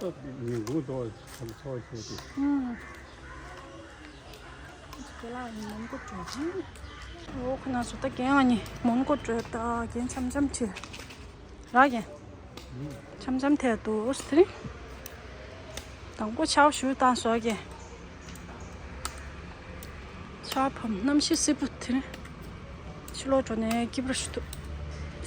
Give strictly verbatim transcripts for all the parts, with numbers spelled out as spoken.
ཉིན་གུང་དོ་ཚོགས་ཞུ་དེ། ཨུམ། ཁྱེད་ལ་མོན་གྷོ་འགྲོ་ཅིང་། འོ་ཁོ་ན་སུ་ད་རྒན་ཨ་ནི་མོན་གྷོ་འགྲོ་ད་རྒན་འཆམ་འཆམ་བྱེད། ར་རྒན། འཆམ་འཆམ་ཐལ་འདུག་དེ་རིང་། དང་པོ་ཆའོ་ཞུ་བཏང་སོ་རྒན། ཆར་བབས་གནམ་གཤིས་བསིལ་པོ་དེ་རིང་། ཕྱི་ལོགས་འགྲོ་ནས་སྐྱིད་པོ་ཞིག་འདུག་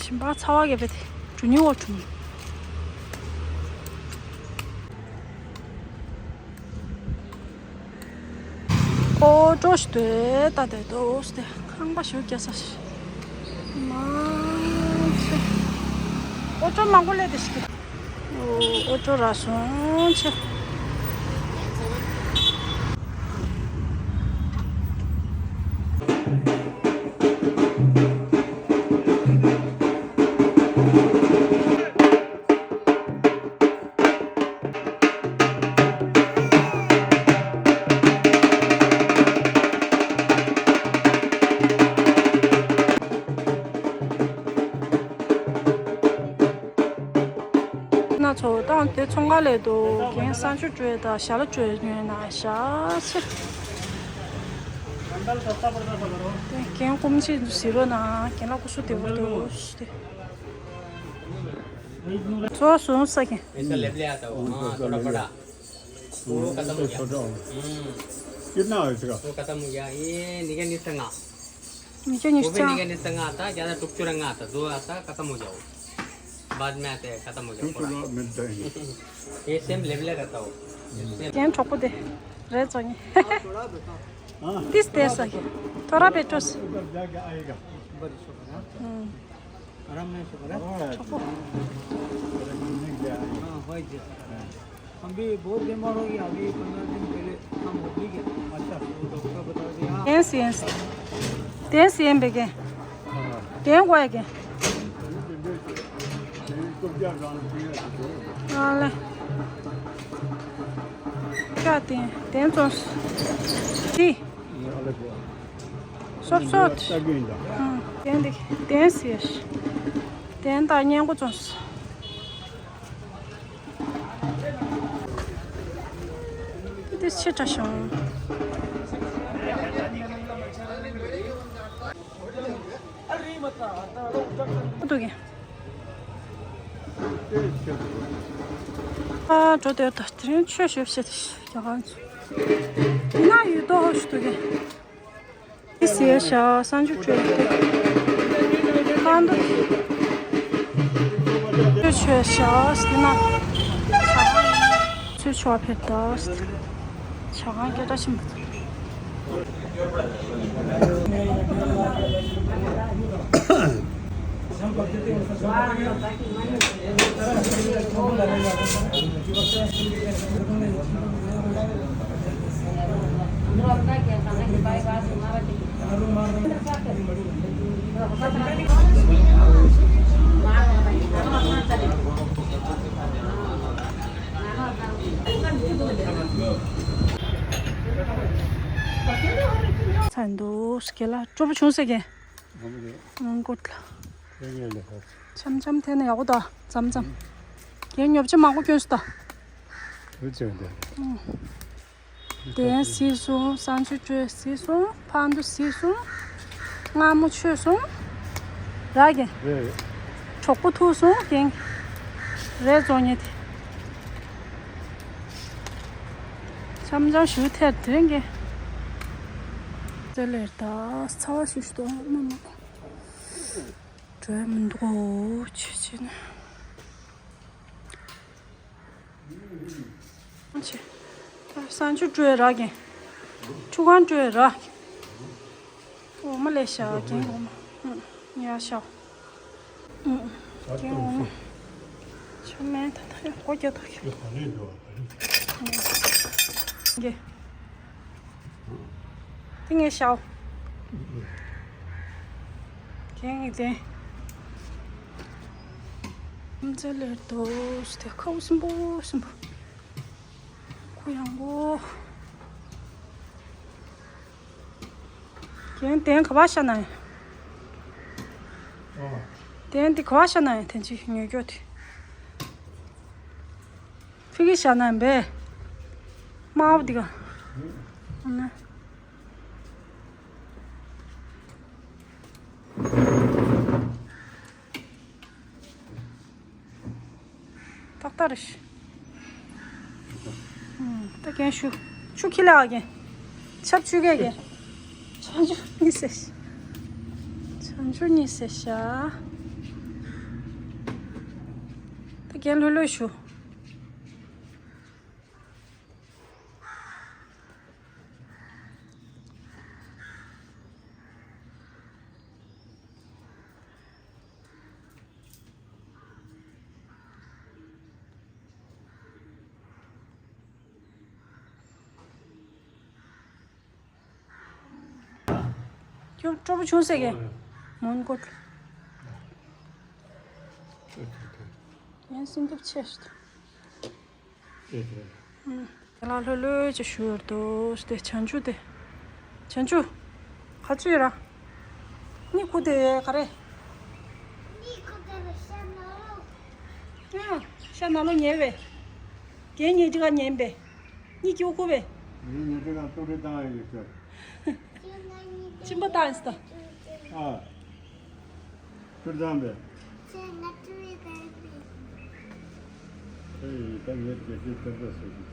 ཞིམ་པ་ཚ་བ་གས་པས་དེ་འགྲོ་ཉིན་འོ་བྱུང་། ཨོ་ཊོ་ཞིག་འདུག་ད་དེ་འདུག་སྟེ་ཁང་པ་ཞིག་རྒྱག་ས་ཞིག་མ་ཚད། ཨོ་ཊོ་མང་པོ་སླེབས་དེ་ཞིག་ཨོ་ཨོ་ཊོ་ར་སོང་ཆེ། ན་ཚོ་དང་དེ་ཚོང་ཁང་ལས་དུ་རྒན་གསང་སྤྱོད་སྤྲོད་དང་ཞྭ་ལ་སྤྲོད་ཉོས་ན་ཞྭ་ཆེ། རྒན་སྐུ་མཁྱེན་ཟེར་རོ་ན་རྒན་ལགས་སྐུ་གཟུགས་བདེ་པོ་འདུག་སྟེ། ཚོ་སོང་ས་ཀྱི། ऐसा लेबल आता हो, हाँ, थोड़ा बड़ा। वो खत्म हो गया। हम्म। कितना है इसका? वो खत्म हो गया। ये निके निसंगा। निके वो भी निसंगा। निके निसंगा आता, ज्यादा टुकचुरा ना आता, जो आता, खत्म हो जाओ। बाद में आते हैं, खत्म हो जाओ, पूरा। टुकचुरा मिलता है। ये सेम लेबल रहता हो। सेम। क्या ठोको दे? रह जाएंगे। हाँ। दिस दे सके। थोड़ा बेटोस। उधर जाके आएगा। हम्म। आराम नहीं से बोला। हाँ, हो गया। हम भी बहुत बीमार हो गया, अभी पंद्रह दिन पहले हम हो भी गया। अच्छा। वो डॉक्टर बता दिया। Yes, yes. Yes, yes, begin. Then what again? हाँ, ले। क्या आते हैं? Then तो। जी। སོབ་སོབ། ཨང་། དེན་འདི། དེན་ཟེར། དེན་དང་སྙན་གོ་བཙོངས། འདི་ཕྱི་དྲ་བྱུང་། འདུག་གི། ཨ་འགྲོ་དེར་ད་དེ་རིང་ཆོས་ཞུ་བྱེད་དེ་རྒྱ་གར་ཚོ། ཡིན་ན་ཡོད་དོ་ཞུ་དུ་གི། དེ་ཟེར་ཤག་གསང་སྤྱོད་སྤྲོད་དེ། ཁང་དུ། ཆོས་ཆོས་ཤག་ཟེར་ན། ཆོས་ཆོས་ཕེབས་ད་ཟེར། ཇ་ཁང་སྐད་གྲགས་ཆེན་པོ། ཚན་དུ་སྐེ་ལ་སྤྲོ་པོ་བྱུང་ཟེར་གི། ཨང་ཀོ་ལ། འཆམ་འཆམ་འཐེན་ན་ཡག་པོ་ད་མཚམས་མཚམས། རྒན་ཉོབ་ཆ་མང་པོ་སྐྱོན་སོང་ད། ཨུ་ཙི་འདི། ཨང་། དེ་སྲིད་སོང་གསང་སྤྱོད་སྤྲོད་སྲིད་སོང་ཕག་འདུ་སྲིད་སོང་། སྔ་མོ་ཆོས་སོང་། ར་གན། རེད། གྲོགས་པོ་ཐུག་སོང་རྒན། རེད་རྫོང་ཉེ་དེ། འཆམ་འཆམ་ཞུ་ཐེར་དེ་རིང་གི། ཙེ་ལེར་ད་ཚ་བ་ཞིག་ཞུ་དོ་མ་མ། འགྲོ་ཡ་མི་འདུག་ཨོ་ཆེ་ཆེ་ན། ཆེ། གསང་སྤྱོད་སྤྲོད་རག་གི། ཁྲུ་གང་སྤྲོད་རག་གི། འོ་མ་ལས་ཤ་རྒན་འོ་མ། ཡ་ཤ། རྒན་འོ་མ། ཆོ་མེད་ད་ད་ཡ་སྒོ་རྒྱག་ཐུབ་ཀྱི། རྒན། དེ་ངས་ཤ། རྒན་ངས་དེ། ཨམ་ཙེ་ལེར་དོ་སྟེ་ཁའུ་སིམ་པོ་སིམ་པོ། ཁུ་ཡང་པོ། རྒན་དེན་ག་བ་ཤ་ན་ཡ། དེན་དེ་ག་བ་ཤ་ན་ཡ་དེན་ཅི་ཉོས་རྒྱུ་དེ། ཕི་གི་ཤ་ན་འབེ། མ་འདི་ག་ན། ཏག་ཏག་རེད། ད་རྒན་ཞུ། ཆུ་ཁྱི་ལ་རྒན། ཆབ་ཆུ་གས་རྒན། ཆང་ཆུ་གཉིས་ཟེར། ཆང་ཆུ་གཉིས་ཟེར་ཤ། ད་རྒན་ལྷོད་ལྷོད་ཞུ། ཁྱོད་སྤྲོ་པོ་བྱུང་ཟེར་གི། མོན་གྷོ། ངས་སེམས་སྐྱིད་ཆེ་ཞིག་དེ་ལ་ལྷོད་ལྷོད་ཅིག་ཞུ་ཡོད་དོ། དེ་བྱང་ཆུབ་དེ། བྱང་ཆུབ། ག་ཚོད་ཡོད་ར། གཉིད་ཁུག་དེ་ག་རེ། གཉིད་ཁུག་དེ་ལ་ཤ་ན་ལོ། ཨ། ཤ་ན་ལོ་ཉལ་བས། རྒན་ཉལ་དུས་ཀ་ཉན་པས། གཉིད་ཁུག་པས། ངས་ཉལ་དུས་ཀ་ཏུ་རི་བཏང་ཡོད་ཟེར། གཅིན་པ་བཏང་ཡིན་ཟེར། ཨ། ཏུ་རི་བཏང་པས། ཁྱེད་ང་ཏུ་རི་བཏང་པས། ཨེ་ད་ངས་དེ་དུས་ཏུ་རི་བཏང་ཟེར་གི།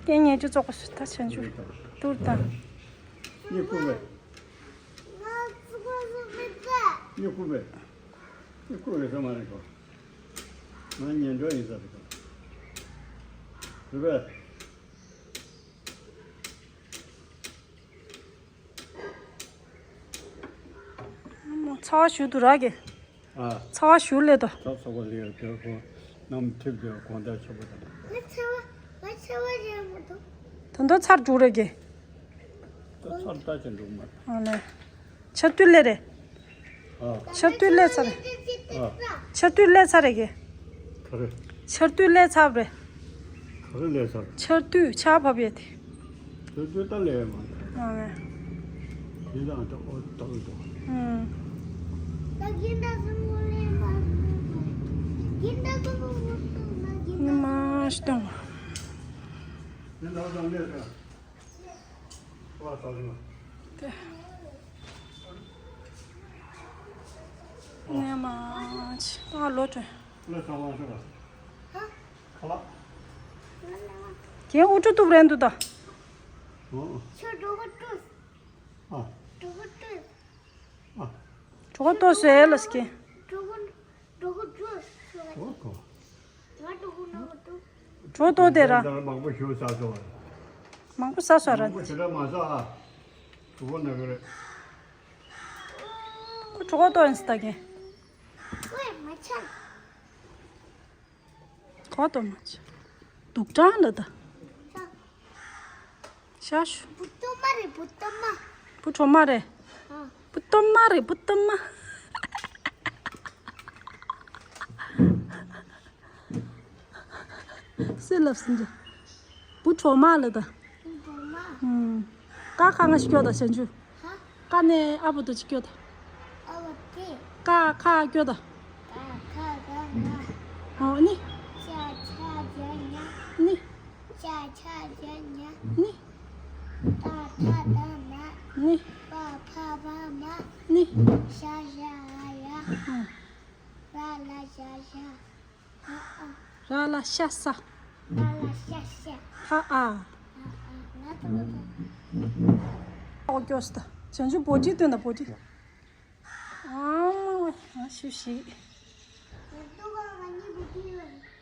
རྒན་ཉལ་དུས་ཙོག་པ་ཟེར་ད་བྱང་ཆུབ། ཏུ་རི་བཏང་། གཉིད་ཁུག་པས། ང་ཚོ་ཁོ་ཚོ་མི་ད། གཉིད་ཁུག་པས། གཉིད་ཁུག་རེད་ས་མ་རེད་གོ། ང་ཉལ་འགྲོ་ཡིན་ས་རེད་གོ། རེད་པས། ཚ་བ་ཞུ་དུ་ར་གི། ཨ། ཚ་བ་ཞུ་ལེ་དོ། ཚ་ཚ་བ་ལེ་དོ་གོ། གནམ་འཐིབས་དོ་གོང་ད་ཆེ་པོ་དང་། ང་ཚ་བ་ང་ཚ་བ་རེད་མ་དོ། དོན་དོ་ཚར་འགྲོ་རེ་གི། ད་ཚར་ད་ཅི་འགྲོ་མ། ཨ་ལེ། ཆར་དུས་ལེ་རེད། ཨ། ཆར་དུས་ལེ་ཚར་རེད། ཨ། ཆར་དུས་ལེ་ཚར་རེད་གི། ག་རེ། ཆར་དུས་ལས་ཚར་བས། ག་རེ་ལས་ཚར། ཆར་དུས་ཆར་བབས་ཡས་དེ། ཆར་དུས་ད་ལས་མ་ཚར། ཨ་ནི། ཡིན་ཙང་ད་ཨོ་ཏོག་ཏོག་ཨུམ། ཉི་མ་སྟོང་། ཉི་མ་སྟོང་ལས་ཚར། ཏེ། ནས་མ་ཆི་ད་ལོ་དྲན། ཁྱེད་ཨུ་ཁྲུ་ཏུབ་རན་འདུག་ད། གྲོགས་ཏོ་ཟེར་ལ་སྐྱེ། གྲོགས་ཏོ་དེ་ར། མང་པོ་ཞུ་ས་སོ། མང་པོ་ས་སོ་ར། མང་པོ་ཞུ་ས་མ་ས་ཨ། གྲོགས་ན་གི་རེད། ཁོ་གྲོགས་ཏོ་ཡིན་ས་ད་གི། གོ་ཏོ་མ་ཆ། དུག་སྦྲང་ལ་ད། ཤ་ཤུ། བུ་ཏོ་མ་རེད་བུ་ཏོ་མ། བུ་གྲོ་མ་རེད། ཨ། བུ་ཏོ་མ་རེད་བུ་ཏོ་མ། སུས་ལབ་ཟིན་ཏེ། བུ་གྲོ་མ་ལ་ད། བུ་གྲོ་མ། ཨུམ། ཀ་ཁ་ང་ཞིག་སྐྱོ་ད་བྱང་ཆུབ། ཧ། ཀ་ནས་ཨ་བུ་དུ་ཅིག་སྐྱོ་ད། ཨ་བུ་དེ། ཀ་ཁ་སྐྱོ་ད། ཀ་ཁ་ག་ང་། ཨོ་ནི། ཅ་ཆ་ཇ་ཉ། ནི། ཅ་ཆ་ཇ་ཉ། ནི། ཏ་ཐ་ད་མ། ནི། པ་ཕ་བ་མ། ནི། ཤ་ཞ་འ་ཡ། ཨ། ར་ལ་ཞ་ཤ། ཨ་ཨ། ར་ལ་ཤ་ས། ར་ལ་ཤ་ཤ། ཧ་ཨ། ཨ་ཨ། ང་ད་ང་ད། ཨོ་སྐྱོ་སི་ད། བྱང་ཆུབ་བོ་ཏི་སྟོན་ད་བོ་ཏི། ཨ་མ་ང་ཤུ་ཤི།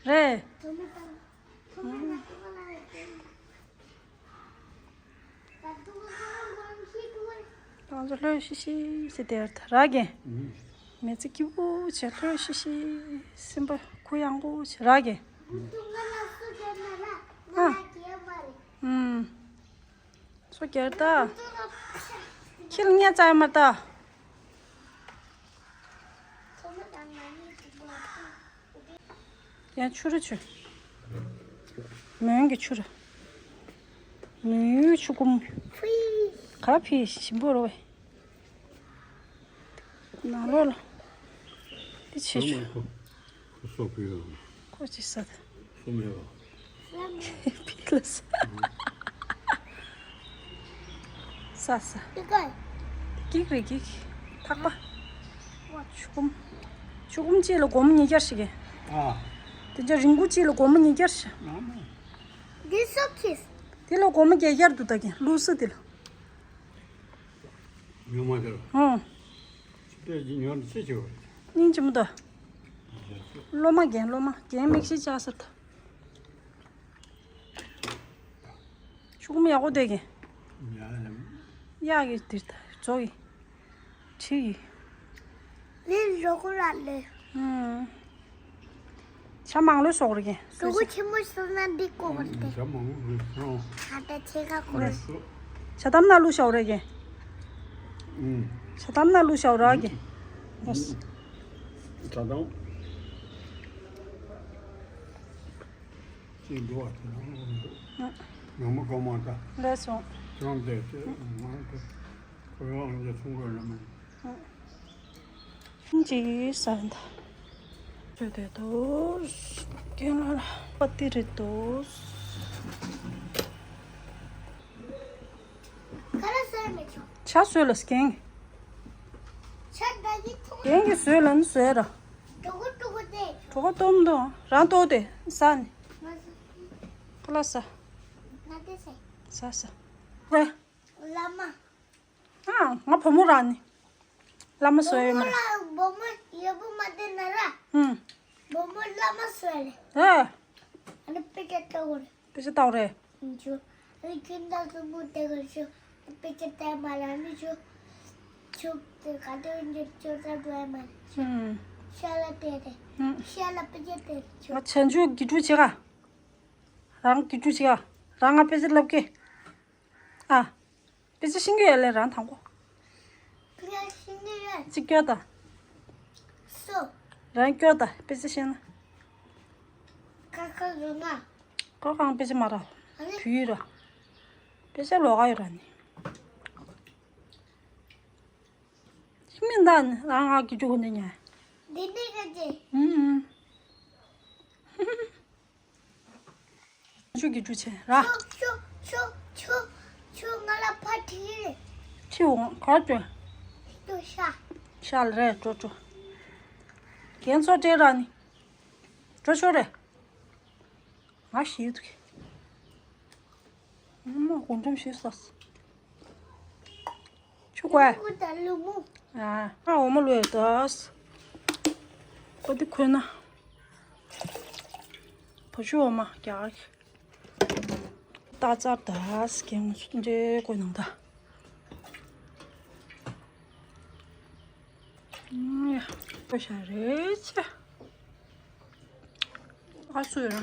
རེད། ང་ཚོ་ལྷོད་ཤི་ཤི་ཟེར་དེར་ད་ར་གན། མི་ཚེ་སྐྱིད་པོ་བྱས་ལྷོད་ཤི་ཤི། སེམས་པ་གུ་ཡངས་པོ་བྱས་ར་གན། ཨ། ཨུམ། སོ་རྒྱལ་ད། ཁྱི་ལ་ངས་བཙལ་མ་ད། ཡང་ཆུ་རུ་ཆུ། མོན་གྱི་ཆུ་རུ། མོན་ཡུལ་ཆུ་ཀུམ། ག་ཕི་ཞིམ་པོ་རོ་བས། ནང་ལོགས་ལ། འདི་ཆེ་ཆུ། ཁོ་སོག་པི་ཡོད། ཁོ་ཅི་ས་ད། སོ་མེ་བ། ཕིག་ལ་ས། ས་ས། ཏི་ཀ། ཀིག་རེད་ཀིག་ཐག་པ། ཆུ་བུམ། ཆུ་བུམ་གཅིག་ལ་སྒོར་མོ་ཉིས་བརྒྱ་ཞིག་གི་ཨ། དེ་ཅག་རིང་པོ་གཅིག་ལ་སྒོར་མོ་ཉིས་བརྒྱ་ཞིག་འདི་སོ་ཁིས། དེ་ལ་སྒོར་མོ་བརྒྱད་བརྒྱ་འདུག་ད་གིན་ལུག་ས་དེ་ལ། ཉོ་མ་དེ་ལ། ཨོ། ཕལ་གྱི་ཉོ་ནི་ཅི་ཆེ་བ། སྙིང་རྗེ་མོ་ད། སློབ་མ་རྒན་སློབ་མ་རྒན་མིག་ཤེལ་ལྕགས་སེར་ད། ཆུ་བུམ་ཡག་པོ་འདུག་གི་ཡ་ལམ། གཡག་གི་དེར་ད་རྫོགས་ཀྱི། ཁྲི་ཡི། ལས་རོགས་ར་ལས། ཨུམ། ཇ་མང་ལོས་སོག་རེ་གི་ལུ་གུ་ཆེན་མོ་སོང་ན་འདི་ཀོ་བར་ཏེ། ཇ་མང་ལོས་སོང་། ད་ལྟ་ཆེ་ག་ཀོ་རེ། ཇ་དམ་ན་ལུ་ཤའོ་རེ་གི་ཨུམ། ཇ་དམ་ན་ལུ་ཤའོ་ར་གི་ཇ་དམ། ཅི་འགྲོ་བ་དེ་རང་རང་འགྲོ། ངོ་མ་གོ་མ་ད། ལས་སོང་། ཁྱོད་དེ་ཚེ་ང་དེ་ཁོ་རང་དེ་ཚོང་གོ་ལ་མེད། ཅི་ས་ད། ཆོས་དེ་དོ། རྒན་ལ་པ་ཏི་རེད་དོ། ཁ་ལ་སོས་མི་ཆོག་ཆ་སོས་ལ་སྐྱེན། ཆ་ད་གི་ཐུག་རྒན་གྱི་སོས་ལ་ནི་སོས་ར། གྲོགས་གྲོགས་དེ། གྲོགས་གཏོང་དོ་རང་ཏོ་དེ་ས་ནི། ང་ཁ་ལ་ས། ང་དེ་ས། ས་ས། ཧེ། བླ་མ། ཨ་ང་བུ་མོ་ར་ནི། བླ་མ་སོས་ཡོད་མ་ར། བུ་མོ་ལ་བུ་མོ་ཡོད་པོ་མ་དེ་ན་ར། ཧུམ། བུ་མོ་བླ་མ་སོས་ལེ། ཧེ། ཨ་ནི་དཔེ་ཆ་ལྟ་དགོས་རེད། དཔེ་ཆ་ལྟ་དགོས་རེད། ཆུ། ཨ་ནི་ཁྱོད་ད་སུ་མོ་དེ་གར་ཤོག་དཔེ་ཆ་ལྟ་མ་ར་ནི་ཆུ། ཆུ་དེ་ག་དེ་འཇོག་ཆུ་ད་འགྲོ་ཡ་མ་རེད། ཧུམ། ཤ་ལ་དེ་རེད། ཧུམ། ཤ་ལ་དཔེ་ཆ་དེ་ཆུ། ང་བྱང་ཆུབ་དགེ་ཕྲུག་བྱེད་ག་རང་དགེ་ཕྲུག་བྱེད་ག་རང་ང་དཔེ་ཆ་བསླབ་གི་ཨ། དཔེ་ཆ་ཤེས་ཀྱི་ཡོད་ལེ་རང་དང་པོ། ཁྱོད་ཤེས་ཀྱི་ཡོད། གཅིག་སྐྱོ་དང་། སོ། རང་སྐྱོ་དང་དཔེ་ཆ་ཤེས་ན། ཁ་ཁ་ཡོད་ན། ཁ་ཁང་དཔེ་ཆ་མ་ར། ཨ་ནི། བུ་ཡོད་ར། དཔེ་ཆ་ལོག་ག་ཡོད་ར་ནི། ཤི་མི་འདའ་ནི་རང་ང་གི་ཅུ་གུ་ནི་ཉ། འདི་འདི་ག་ཅི། ཨུམ་ཨུམ། ཆུ་གི་ཆུ་ཆེ་ར། ཆུ་ཆུ་ཆུ་ཆུ་ང་ལ་ཕ་ཁྲིད་རེད། ཁྲིད་འོང་ག་ཅོ། ཆུ་ཤ། ཤ་ལ་རེད་ཅོ་ཅོ། རྒན་ཚོ་སྤྲད་ར་ནི། ཅོ་ཅོ་རེད། ང་ཤི་ཡོད་གི། ཨ་མ་གོང་འགྲམ་ཤི་ས། ཆུ་ཀོ། ཨ་ཨ་འོ་མ་ལོས་དོ། ཀོ་དེ་ཁོས་ན། བ་ཆུ་འོ་མ་རྒྱག་ཏ་ཙར་དཱས་ཀྱང་འདྲེ་ཀོ་ནང་ད། ཡ་ཀོ་ཤ་རེ་ཆ། ཨ་སུ་ཡོད་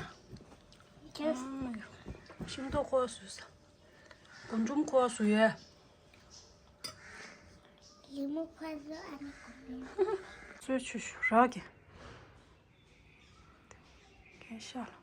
ར། ཤིང་ཏོག་ཁོ་སུ་ས། གོང་འགྲམ་ཁོ་སུ་ཡོད། ལི་མོ་ཕ་ཟོ་ཨ་ནི་གོང་འགྲམ། སོས་ཆུ་ཤུ་རག་གི། གན་ཤ་ལ་